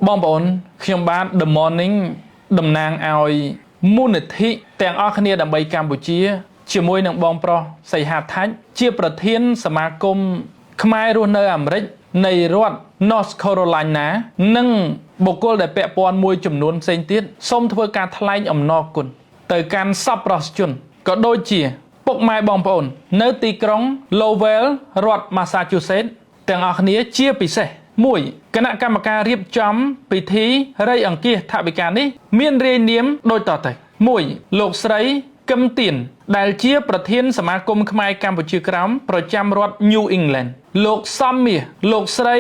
បងប្អូនខ្ញុំបាទ The Morning តំណាងឲ្យមូលនិធិទាំងអស់គ្នាដើម្បីកម្ពុជា ជាមួយនឹងបងប្រុសសីហាថាច់ជាប្រធានសមាគមខ្មែររស់នៅអាមេរិកនៃរដ្ឋ North Carolina និងបុគ្គលដែលពាក់ព័ន្ធមួយចំនួនផ្សេងទៀតសូមធ្វើការថ្លែងអំណរគុណទៅកាន់សប្បុរសជនក៏ដូចជា ពុកម៉ែបងប្អូន នៅទីក្រុង Lowell រដ្ឋ Massachusetts ទាំងអស់គ្នាជាពិសេស1គណៈកម្មការរៀបចំពិធីរៃអង្គាសថវិកានេះ មានរាយនាមដូចតទៅ1លោកស្រីកឹមទៀនដែលជាប្រធានសមាគមខ្មែរកម្ពុជាក្រោមប្រចាំរដ្ឋ New England លោកសំមាសលោកស្រី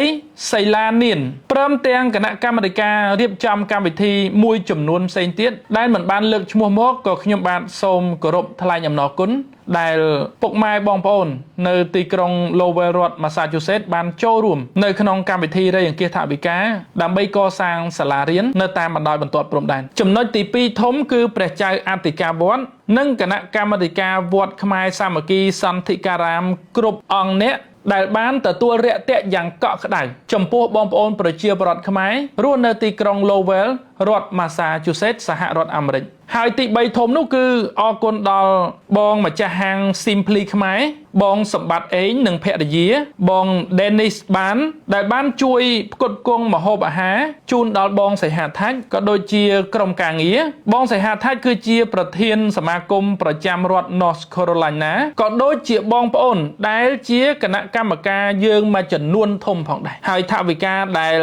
សីឡានៀនព្រមទាំងគណៈកម្មាធិការរៀបចំកម្មវិធីមួយចំនួនផ្សេងទៀតដែលមិនបានលើកឈ្មោះមកក៏ខ្ញុំបាទសូមគោរពថ្លែងអំណរគុណដែលពុកម៉ែបងប្អូន នៅទីក្រុង Lowell រដ្ឋ Massachusetts បានចូលរួមនៅក្នុងកម្មវិធីរៃអង្គាសថវិកាដើម្បីកសាងសាលារៀននៅតាមបណ្ដោយបន្ទាត់ព្រំដែនចំណុចទី2ធំគឺព្រះចៅអធិការវត្តនិងគណៈកម្មាធិការវត្តខ្មែរសាមគ្គីសន្ធិការាមគ្រប់អង្គអ្នកដែលបានទទួលរាក់ទាក់យ៉ាងកក់ក្ដៅចំពោះបងប្អូនប្រជាពលរដ្ឋខ្មែររស់នៅទីក្រុង Lowell រដ្ឋ Massachusetts សហរដ្ឋអាមេរិកហើយទី3ធំនោះគឺអរគុណដល់បងម្ចាស់ហាង Simply ខ្មែរបងសម្បត្តិអេងនិងភរិយា បង Dennis បាន ដែលបានជួយផ្គត់ផ្គង់ម្ហូបអាហារជូនដល់បងសីហាថាច់ក៏ដូចជាក្រុមការងារបងសីហាថាច់គឺជាប្រធានសមាគមប្រចាំរដ្ឋ North Carolina ក៏ដូចជាបងប្អូនដែលជាគណៈកម្មការយើងមួយចំនួនធំផងដែរហើយថវិកាដែល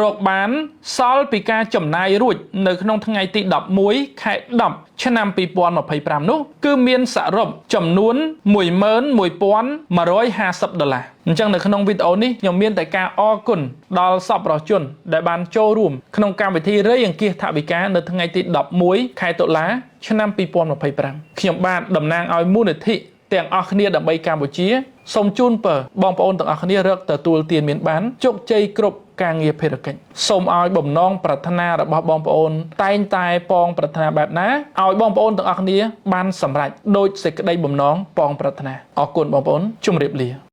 រកបានសល់ពីការចំណាយរួចនៅក្នុងថ្ងៃទី11ខែ10ឆ្នាំ2025នោះគឺមានសរុបចំនួន11,150ដុល្លារអញ្ចឹងនៅក្នុងវីដេអូនេះខ្ញុំមានតែការអរគុណដល់សប្បុរសជនដែលបានចូលរួមក្នុងកម្មវិធីរៃអង្គាសថវិកានៅថ្ងៃទី11ខែតុលាឆ្នាំ2025ខ្ញុំបាទតំណាងឲ្យមូលនិធិទាំងអស់គ្នាដើម្បីកម្ពុជាសូមជូនពរបងប្អូនទាំងអស់គ្នារកទទួលទានមានបានជោគជ័យគ្រប់ការងារភារកិច្ចសូមឲ្យបំណងប្រាថ្នារបស់បងប្អូនតែងតែប៉ងប្រាថ្នាបែបណាឲ្យបងប្អូនទាំងអស់គ្នាបានសម្រេចដោយសេចក្តីបំណងប៉ងប្រាថ្នាអរគុណបងប្អូនជម្រាបលា។